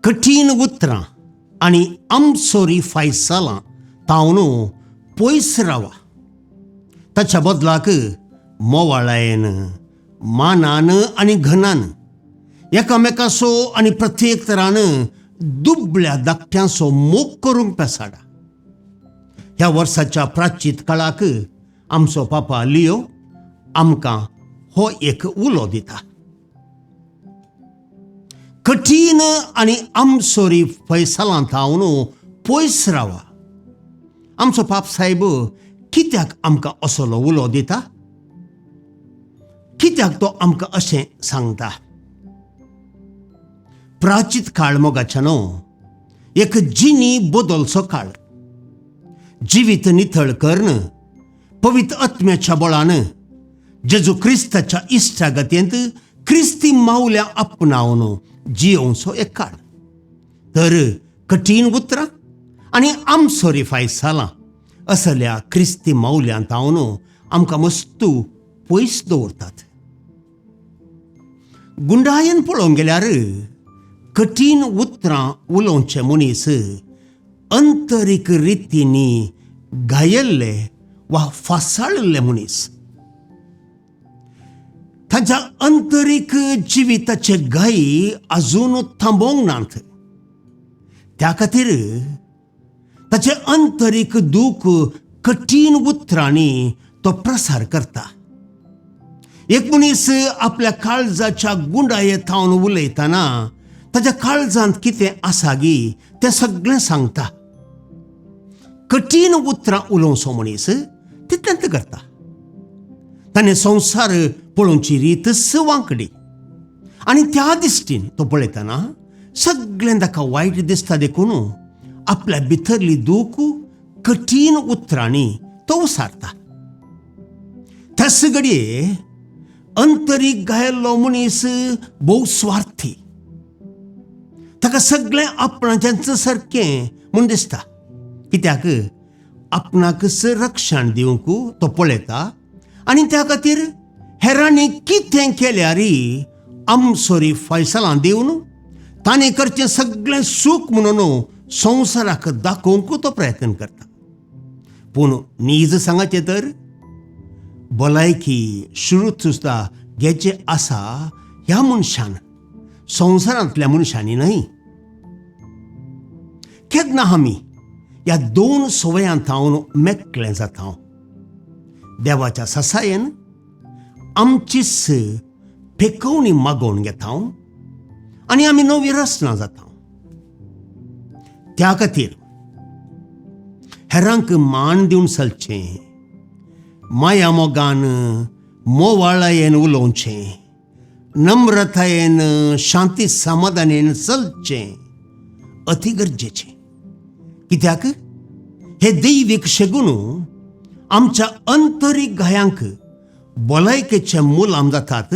कठीण उतरां आनी आमसोरी फायसलां तावन पयस रावा. ताच्या बदलाक मोवाळायेन, मानान आनी घनान एकामेकाचो आनी प्रत्येक तरान दुबळ्या धाकट्यांचो मोग करूंक पेसाडा. ह्या वर्साच्या प्राचीत काळाक आमचो पापा लियो आमकां हो एक उलो दिता. कठीण आनी आमसोरी फैसलां थावन पयस रावा. आमचो पाप साहेब कित्याक आमकां असलो उलो दिता? कित्याक तो आमकां अशें सांगता? प्राचीत काळ मोगाच्या न्हू एक जिनी बदलचो काळ. जिवीत नितळ करून पवित्र आत्म्याच्या बळान जेजू क्रिस्ताच्या इश्टागतींत क्रिस्ती मावल्या आपणावन जियोवचो एक काळ. तर कठीण उतरां आनी आमसोरी फायसालां असल्या क्रिस्ती मावल्यांत हांव आमकां मस्तू पयस दवरतात. गुंडायेन पळोवंक गेल्यार कठीण उतरां उलोवचे मनीस अंतरीक रितींनी घायल्ले वा फासाळिल्ले मनीस. ताच्या अंतरीक जिविताचे घाई अजून थांबोवंक नात. त्या खातीर ताचे अंतरीक दूख कठीण उतरांनी तो प्रसार करता. एक मनीस आपल्या काळजाच्या गुंडाये थावन उलयतना ताच्या काळजांत कितें आसा गी तें सगळें सांगता. कठीण उतरां उलोवचो मनीस तितलेंच करता. ताणें संवसार पळोवची रीतच वांकडी आनी त्या दिश्टीन तो पळयतना सगळें ताका वायट दिसता. देखून आपल्या भितरली दूख कठीण उतरांनी तो उसारता. त्याच घडये अंतरीक घायल्लो मनीस भोव स्वार्थी. ताका सगळें आपणाचेंच सारकें म्हूण दिसता. कित्याक आपणाकच रक्षण दिवंक तो पळयता आनी त्या खातीर हेरांनी कितें केल्यार आमसोरी फैसलां दिवन ताणें करचें सगळें सूख म्हणून संवसाराक दाखोवंक तो प्रयत्न करता. पूण नीज सांगाचें तर भलायकी श्रुत सुद्दां घेचे आसा ह्या मनशान, संवसारांतल्या मनशांनी न्हय. केन्ना आमी ह्या दोन संवयां थावन मेकळें जाता? देवाच्या सासायेन आमचीच फेकोवणी मागोवन घेता आनी आमी नवी रचना जाता. त्या खातीर हेरांक मान दिवन चलचें, माया मोगान मोवाळायेन उलोवचें, नम्रतायेन शांती समाधानेन चलचें अती गरजेचें. कित्याक हे दैवीक शेगून आमच्या अंतरीक घायांक भलायकेचे मुलाम जातात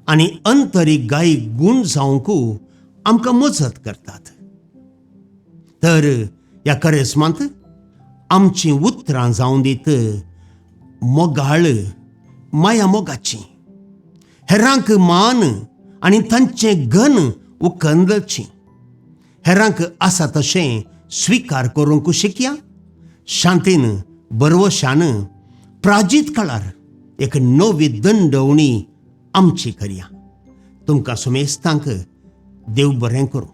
आनी अंतरीक गाय गूण जावंक आमकां मजत करतात. तर ह्या करेस्मांत आमचीं उतरां जावं दीत मोगाळ, माया मोगाची, हेरांक मान आनी तांचें गन उखंदची, हेरांक आसा तशें स्विकार करूंक शिकया. शांतीन बरवशान प्राजीत काळार एक नवी दंडवणी आमची करया. तुमकां सुमेस्तांक देव बरें करूं.